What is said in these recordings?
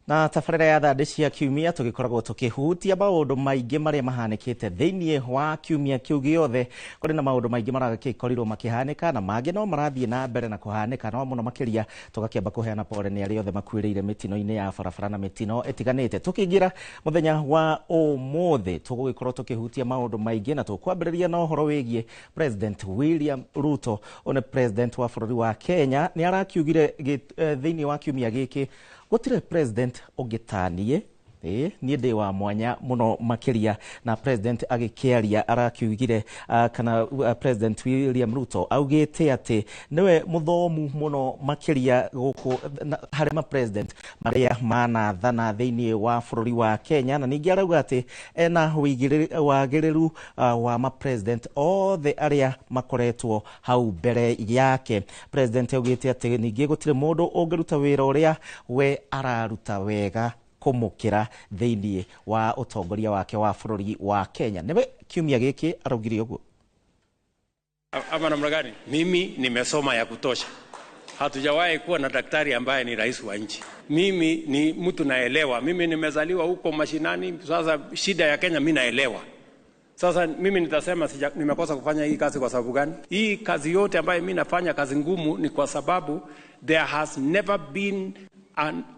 Na tabarĩra ya thandĩ cia kiumia tũgĩkoragwo tũkĩhutia maũndũ maingĩ marĩa mahanĩkĩte thĩinĩ wa kiumia kĩu gĩothe. Kũrĩ na maũndũ maingĩ maragĩkorirwo makĩhanĩka na mangĩ no marathiĩ na mbere na kũhanĩka, no mũno makĩria tũgakĩamba kũheana pole nĩ arĩa othe makuĩrĩire mĩtino-inĩ ya barabara na mĩtino ĩtiganĩte. Tũkĩingĩra mũthenya wa ũmũthĩ tũgũgĩkorwo tũkĩhutia maũndũ maingĩ na tũkwambĩrĩria na ũhoro wĩgiĩ President William Ruto, ũyũ nĩ president wa bũrũri wa Kenya. Nĩ arakiugire thĩinĩ wa kiumia gĩkĩ gũtirĩ president ũngĩ ta niĩ, niĩ ndĩ wa mwanya mũno makĩria. Na president agĩkĩaria arakiugire, kana President William Ruto augĩte atĩ nĩwe mũthomu mũno makĩria gũkũ harĩ ma president marĩa manathana thĩinĩ wa bũrũri wa Kenya, na ningĩ arauga atĩ ena wagĩrĩru wa ma president othe arĩa makoretwo hau mbere yake. President augĩte atĩ ningĩ gũtirĩ mũndũ ũngĩruta wĩra ũrĩa we araruta wega kũmũkĩra thĩinĩ wa ũtongoria wake wa bũrũri wa Kenya. Nĩwe kiumia gĩkĩ araugire ũguo. Ama namna gani? Mimi nimesoma ya kutosha. Hatujawahi kuwa na daktari ambaye ni rais wa nchi. Mimi ni mtu naelewa. Mimi nimezaliwa huko mashinani. Sasa shida ya Kenya mimi naelewa. Sasa mimi nitasema nimekosa kufanya hii kazi kwa sababu gani? Hii kazi yote ambayo mimi nafanya, kazi ngumu, ni kwa sababu there has never been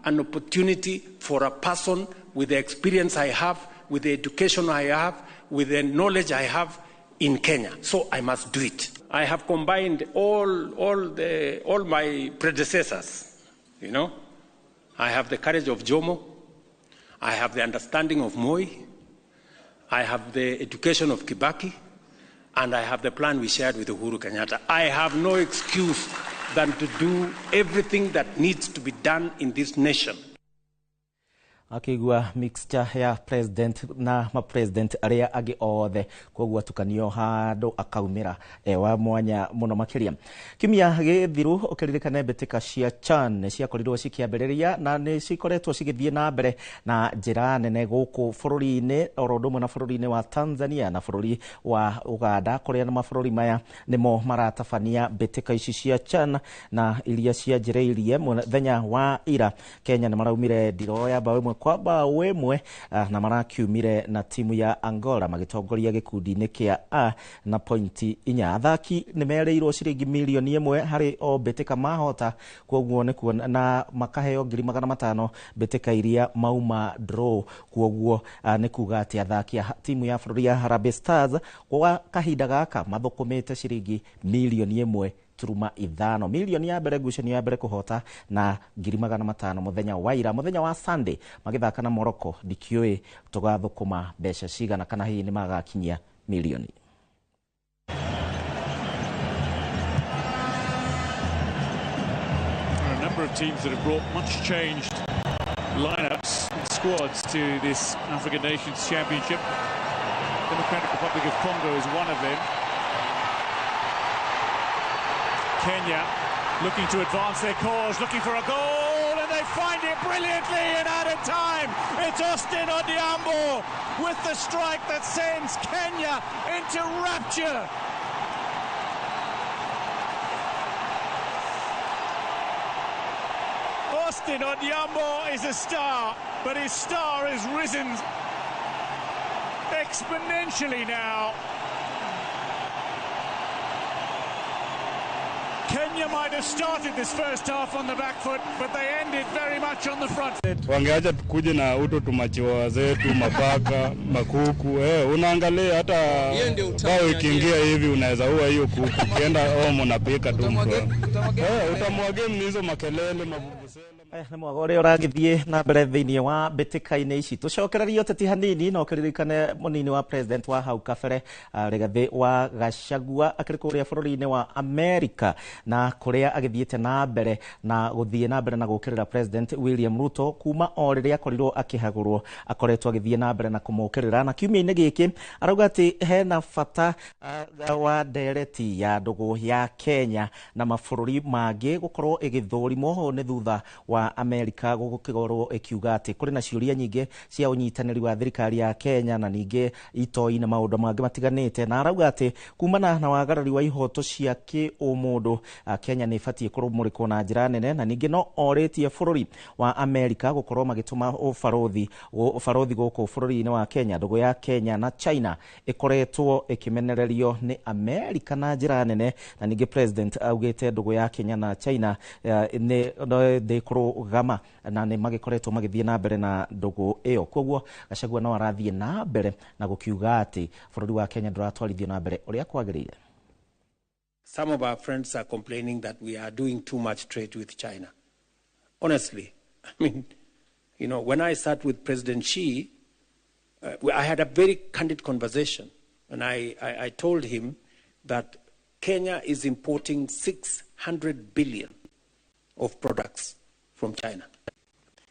an opportunity for a person with the experience I have, with the education I have, with the knowledge I have in Kenya. So I must do it. I have combined all my predecessors, you know. I have the courage of Jomo. I have the understanding of Moi. I have the education of Kibaki. And I have the plan we shared with Uhuru Kenyatta. I have no excuse than to do everything that needs to be done in this nation. Akĩigua mixture ya president na ma president arĩa angĩ othe, koguo atukanio handũ akaumĩra wa mwanya mũno makĩria. Kiumia gĩthiru ũkĩririkane mbĩtĩka cia CHAN ciakorirwo cikĩambĩrĩria na nĩ cikoretwo cigĩthiĩ na mbere na njĩra nene gũkũ bũrũri-inĩ, oro ũndũ ũmwe na bũrũri-inĩ wa Tanzania na bũrũri wa Uganda, kũrĩa na mabũrũri maya nĩmo maratabania mbĩtĩka ici cia CHAN na iria cianjĩrĩirie mũthenya wa ira. Kenya nĩ maraumire ndiro ya bao 1 kwa bao 1, na marakiumire na timu ya Angola magĩtongoria gĩkundi-inĩ kĩa A na pointi 4. Athaki nĩ merĩirwo ciringi mirioni 1 harĩ o mbĩtĩka mahota, koguo nĩ kuona na makaheo 500,000 mbĩtĩka iria mauma draw. Koguo nĩ kuga atĩ athaki a timu ya bũrũri ya Harambee Stars kwa kahinda gaka mathũkũmĩte ciringi mirioni 1.5, milioni ya mbere ngucanio ya mbere kũhota na 500,000 mũthenya wa ira. Mũthenya wa Sunday magĩthaka na Morocco, ndikĩũĩ tũgathũkũma mbeca cigana kana hihi nĩ magakinyia milioni. A number of teams that have brought much changed lineups and squads to this African Nations Championship. Democratic Republic of Congo is one of them. Kenya looking to advance their cause, looking for a goal, and they find it brilliantly in added time. It's Austin Odhiambo with the strike that sends Kenya into rapture. Austin Odhiambo is a star, but his star has risen exponentially now. Kenya might have started this first half on the back foot, but they ended very much on the front. Wangeacha tukuje na uto tumachiwa zetu, mapaka, makuku. Unaangalia hata bao ikiingia hivi unaweza ua hiyo kuku. Ukienda omo unapika tu mtu. Utamu game ni hizo makelele, mavuvuzela. Nĩ mwaga ũrĩa ũragĩthiĩ na mbere thĩinĩ wa mbĩtĩka-inĩ ici. Tũcokererie ũteti hanini na ũkĩririkane mũnini wa president wa hau kabere Rigathĩ wa Gachagua akĩrĩ kũrĩa bũrũri-inĩ wa Amerika, na kũrĩa agĩthiĩte na mbere na gũthiĩ na mbere na gũũkĩrĩra President William Ruto kuma o rĩrĩa akorirwo akĩhagũrwo, akoretwo agĩthiĩ na mbere na kũmũũkĩrĩra. Na kiumia-inĩ gĩkĩ arauga atĩ hena bata wa ndereti ya ndũgũ ya Kenya na mabũrũri mangĩ gũkorwo ĩgĩthũrimwo. Ũũ nĩ thutha wa wa Amerika gũgĩkorwo ĩkiuga atĩ kũrĩ na ciũria nyingĩ cia ũnyitanĩri wa thirikari ya Kenya na ningĩ itoi na maũndũ mangĩ matiganĩte, na arauga atĩ kumana na wagarari wa ihoto cia kĩũmũndũ Kenya nĩ ĩbatiĩ kũrũmũrĩkwo na njĩra nene, na ningĩ no orĩtie bũrũri wa Amerika gũkorwo magĩtũma ũbarũthi gũkũ bũrũri-inĩ wa Kenya. Ndũgũ ya Kenya na China ĩkoretwo ĩkĩmenererio nĩ Amerika na njĩra nene, na ningĩ president augĩte ndũgũ ya Kenya na China nĩ ndĩkũrũgama na nĩ magĩkoretwo magĩthiĩ na mbere na ndũgũ ĩyo. Koguo Gachagua no arathiĩ na mbere na gũkiuga atĩ bũrũri wa Kenya ndũratwarithio na mbere ũrĩa kwagĩrĩire. Some of our friends are complaining that we are doing too much trade with China. Honestly, I mean, you know, when I sat with President Xi, I had a very candid conversation, and I told him that Kenya is importing 600 billion of products from China.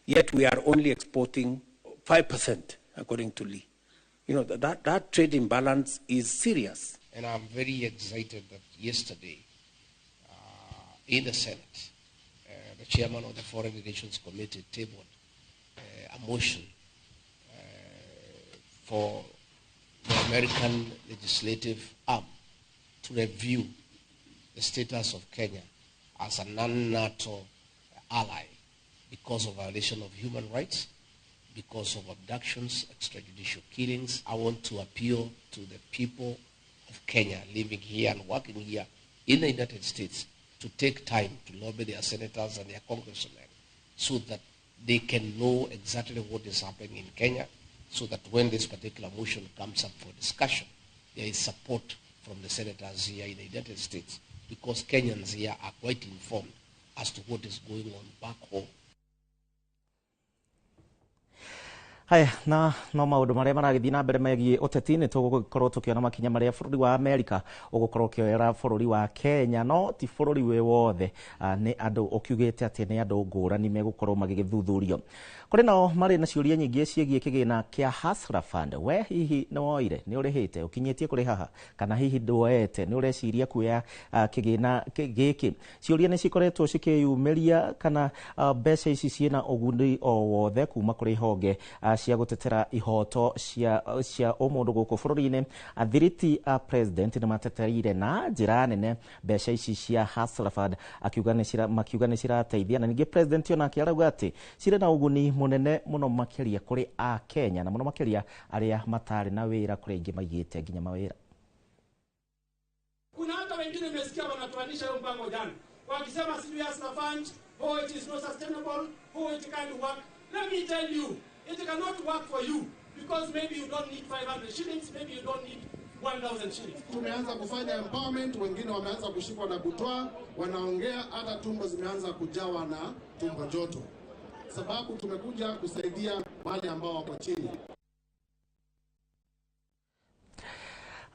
Yet we are only exporting 5%, according to Lee. You know, that trade imbalance is serious. And I'm very excited that yesterday, in the Senate, the chairman of the Foreign Relations Committee tabled a motion for the American legislative arm to review the status of Kenya as a non-NATO ally because of violation of human rights, because of abductions, extrajudicial killings. I want to appeal to the people of Kenya living here and working here in the United States to take time to lobby their senators and their congressmen so that they can know exactly what is happening in Kenya, so that when this particular motion comes up for discussion, there is support from the senators here in the United States, because Kenyans here are quite informed as to what is going on back home. Haya, na no maũndũ marĩa maragĩthiĩ na mbere megiĩ ũteti nĩ tũgũkorwo tũkĩona makinya marĩa bũrũri wa Amerika ũgũkorwo ũkĩoera bũrũri wa Kenya, no ti bũrũri wĩ wothe, nĩ andũ ũkiugĩte atĩ nĩ andũ ngũrani megũkorwo magĩgĩthuthurio. Kũrĩ nao marĩ na ciũria nyingĩ ciĩgiĩ kĩgĩna kĩa Hustler Fund. We hihi nĩ woire, nĩ ũrĩhĩte, ũkinyĩtie kũrĩ haha, kana hihi ndwoete, nĩ ũreciria kuoya kĩgĩna gĩkĩ? Ciũria nĩ cikoretwo cikĩyumĩria kana mbeca ici ciĩna ũguni o wothe kuma kũrĩ honge cia gũtetera ihoto cia ũmũndũ gũkũ bũrũri-inĩ. Athiriti a president nĩ matetereire na njĩra nene mbeca ici cia Hustler Fund, makiuga nĩ cirateithia, na ningĩ president onake arauga atĩ cirĩ na ũguni mũnene mũno makĩria kũrĩ a Kenya, na mũno makĩria arĩa matarĩ na wĩra, kũrĩ aingĩ maigĩte nginya mawĩra. Kuna hata wengine nimesikia wanatuanisha hiyo mpango jana wakisema sijui Hustler Fund, oh it is not sustainable, oh it can't work. Let me tell you, it cannot work for you because maybe you don't need 500 shillings, maybe you don't need 1,000 shillings. Tumeanza kufanya empowerment, wengine wameanza kushikwa na butwa, wanaongea hata tumbo zimeanza kujawa na tumbo joto. Sababu tumekuja kusaidia wale ambao wako chini.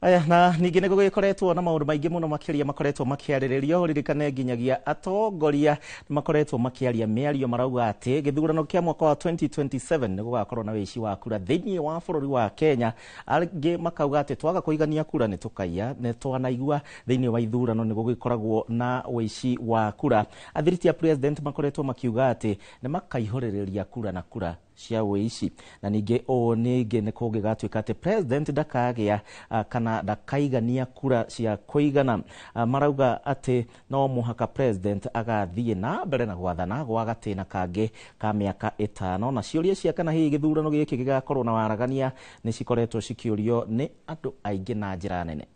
Aya, na ningĩ nĩ gũgĩkoretwo na maũndũ maingĩ mũno makĩria makoretwo makĩarĩrĩrio. Ũririkane nginyagia atongoria makoretwo makĩaria mĩario marauga atĩ gĩthurano kĩa mwaka wa 2027 nĩ gũgakorwo na wĩici wa kura thĩinĩ wa bũrũri wa Kenya. Angĩ makauga atĩ twaga kũigania kura nĩ tũkaiya, nĩ twanaigua thĩinĩ wa ithurano nĩ gũgĩkoragwo na wĩici wa kura. Athiriti a president makoretwo makiuga atĩ nĩ makaihũrĩrĩria kura na kura cia wĩici, na ningĩ ũũ ningĩ nĩ kũngĩgatuĩka atĩ president ndakagĩa kana ndakaigania kura cia kũigana. Marauga atĩ no mũhaka president agathiĩ na mbere na gwathana gwa gatĩna kangĩ ka mĩaka 5, na ciũria cia kana hihi gĩthurano gĩkĩ gĩgakorwo na waragania nĩ cikoretwo cikĩũrio nĩ andũ aingĩ na njĩra nene.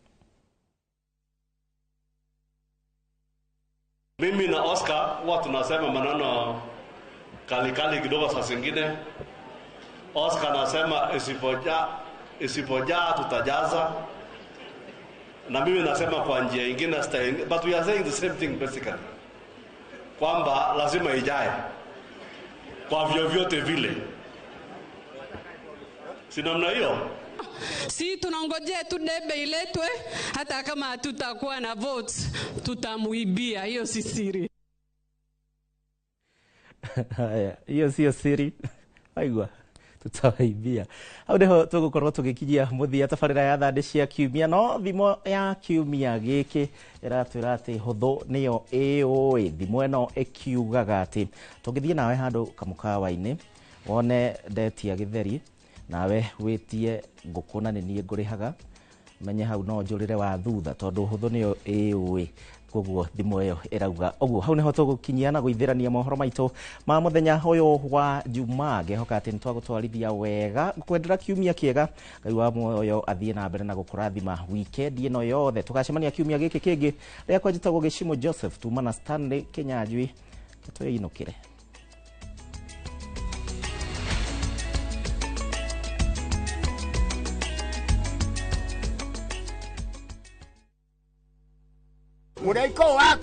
Mimi na Oscar huwa tunasema maneno kali kidogo saa zingine. Oscar anasema isipojaa tutajaza, na mimi nasema kwa njia nyingine, but we are saying the same thing basically, kwamba lazima ijae kwa vyovyote vile, si namna hiyo? Si tunangojea tu debe iletwe, hata kama hatutakuwa na votes tutamuibia, hiyo si siri. Haya, hiyo sio siri. Aigua. Tutawaibia. Hau niho tugukorwo tugikinyia muthia tabarira ya thandĩ cia kiumia, no thimo ya kiumia giki iratwira ati huthu niyo ĩũĩ. Thimo ĩno ĩkiugaga atĩ tũngĩthiĩ nawe handũ kamukawa-inĩ wone ndetia gĩtheri nawe wĩtie ngũkũ na nĩ niĩ ngũrĩhaga, menye hau no njũrĩre wa thutha tondũ huthu niyo ĩũĩ. Koguo thimo ĩyo ĩrauga ũguo. Hau niho tũgũkinyia na gũithĩrania mohoro maitũ ma mũthenya ũyũ wa Jumaa. Ngehoka atĩ nĩtwagũtwarithia wega, ngwendera kiumia kĩega. Ngai wa muoyo athiĩ na mbere na gũkũrathima wikendi ĩno yothe. Tũgacemania kiumia gĩkĩ kĩngĩ. Rĩakwa njĩtagwo Gĩcimo Joseph, tuma na Stanley Kinyanjui, twĩinũkĩre. Mũraika waku.